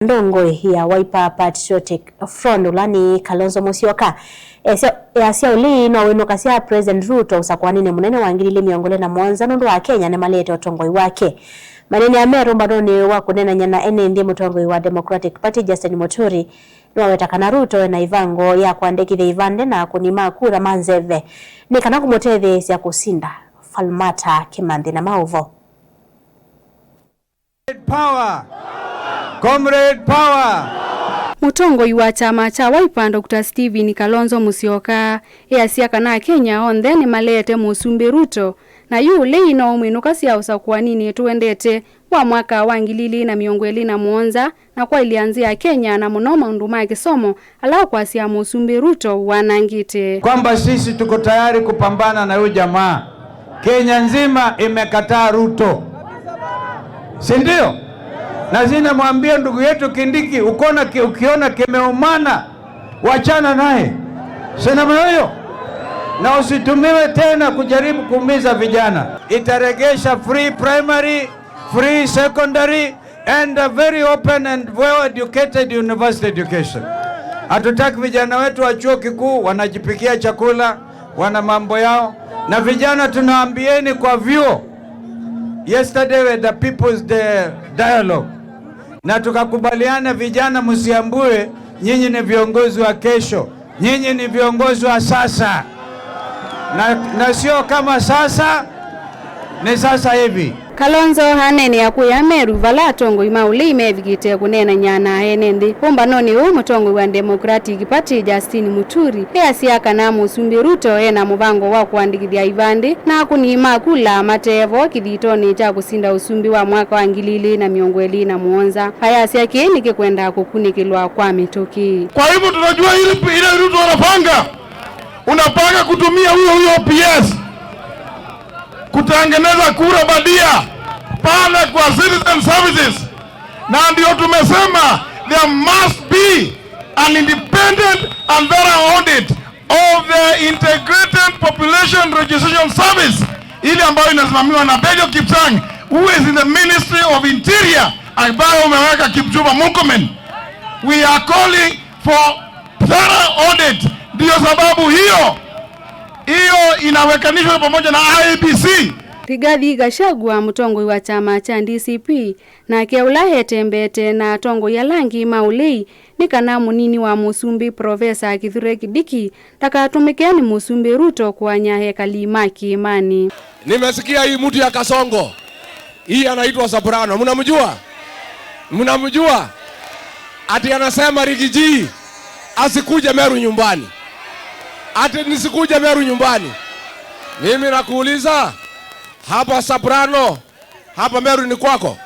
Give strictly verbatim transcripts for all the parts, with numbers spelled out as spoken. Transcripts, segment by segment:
Ndongoi ya Wiper Patriotic Front, ũla nĩ Kalonzo Musyoka, easya, easya ũlei no wĩnũkasya President Ruto ũsakũaninĩ mũnene wa ngili ili mĩongo ĩlĩ na mũonza nũndũ Akenya nĩmaleete ũtongoi wake. Maneenea me rũmbanonĩ wa kũneenany'a na ene nthĩ, mũtongoi wa Democratic Party Justin Muturi nĩwaweta kana Ruto ena ĩvango ya kũandĩkĩthya ivandĩ na akũni ma kura ma nzeve nĩ kana kũmũtetheesya kũsinda. Falmata Kimanthi na maũvoo. Power! Comrade power! Mũtongoi wa kyama kya Wiper, Doctor Stephen Kalonzo Musyoka, easya kana Akenya onthe nĩmaleete Mũsumbĩ Ruto, na yu ũlei no ũmwĩnũkasya ũsakũaninĩ tũendete wa mwaka wa ngili ili na mĩongo ĩlĩ na mũonza, na kwaĩlya nzĩa Kenya, na mũno maũndũ ma kĩsomo ala ũkwasya Mũsumbĩ Ruto wanangĩte. Kwamba sisi tuko tayari kupambana na huyu jamaa. Kenya nzima imekataa Ruto, si ndio? Na sisi namwambia ndugu yetu Kindiki, ukona ki-, ukiona kimeumana, wachana naye, si namna hiyo, na usitumiwe tena kujaribu kuumiza vijana. Itaregesha free primary, free secondary, and a very open and well educated university education. Hatutaki vijana wetu wa chuo kikuu wanajipikia chakula, wana mambo yao. Na vijana, tunaambieni kwa vyuo, yesterday we had the people's day dialogue, na tukakubaliana, vijana, msiambue nyinyi ni viongozi wa kesho. Nyinyi ni viongozi wa sasa. Na, na sio kama sasa, ni sasa hivi. Kalonzo aneenea kũya Meru vala atongoi ma ũlei mevikĩte kũneenany'a na ene nthĩ. Ũmbanonĩ ũũ, mũtongoi wa Democratic Party Justin Muturi easya kana Mũsumbĩ Ruto ena mũvango wa kũandĩkĩthya ivandĩ na akũni ma kula matevo kĩthitonĩ kya kũsinda ũsumbĩ wa mwaka wa ngili ili na mĩongo ĩlĩ na mũonza. Ayasya kĩĩ nĩkĩkwenda kũkunĩkĩlwa kwa mĩtũkĩ. Kwa hivyo tunajua ile, ile Ruto anapanga, unapanga kutumia huyo, huyo O P S kutengeneza kura badia pale kwa citizen services, na ndio tumesema there must be an independent and thorough audit of the Integrated Population Registration Service, ile ambayo inasimamiwa na Bejo Kipsang, who is in the Ministry of Interior, ambayo umeweka Kipchumba Murkomen. We are calling for thorough audit. Ndiyo sababu hiyo, hiyo inawekanishwa pamoja na I E B C. Rigathi Gachagua, mũtongoi wa kyama kya D C P, nake ũla etembeete na atongoi ala angĩ ma ũlei, nĩ kana mũnini wa mũsumbĩ, Profesa Kithure Kindiki, ndakatũmĩke nĩ Mũsumbĩ Ruto kũany'a ekali ma kĩĩmanĩ. Nimesikia hii mtu ya Kasongo. Hii anaitwa Soprano. Mnamjua? Mnamjua? Ati anasema Riggy G asikuje Meru nyumbani. Ati nisikuje Meru nyumbani. Mimi nakuuliza, hapa Soprano, hapa Meru ni kwako?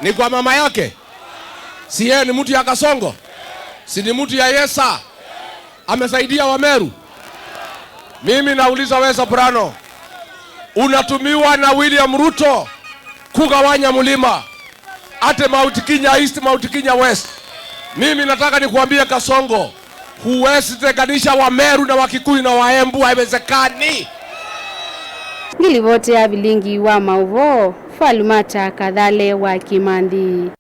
Ni kwa mama yake? Si yeye ni mtu ya Kasongo? Si ni mtu ya Yesa? Amesaidia Wameru? Mimi nauliza wewe Soprano, unatumiwa na William Ruto kugawanya mlima, ate Mount Kenya East, Mount Kenya West. Mimi nataka nikuambie Kasongo, huwezi tenganisha Wameru na Wakikuyu na Waembu, haiwezekani. Ngilivoti ya vilingi wa maũvoo, Falmata Kathale wa Kimanthi.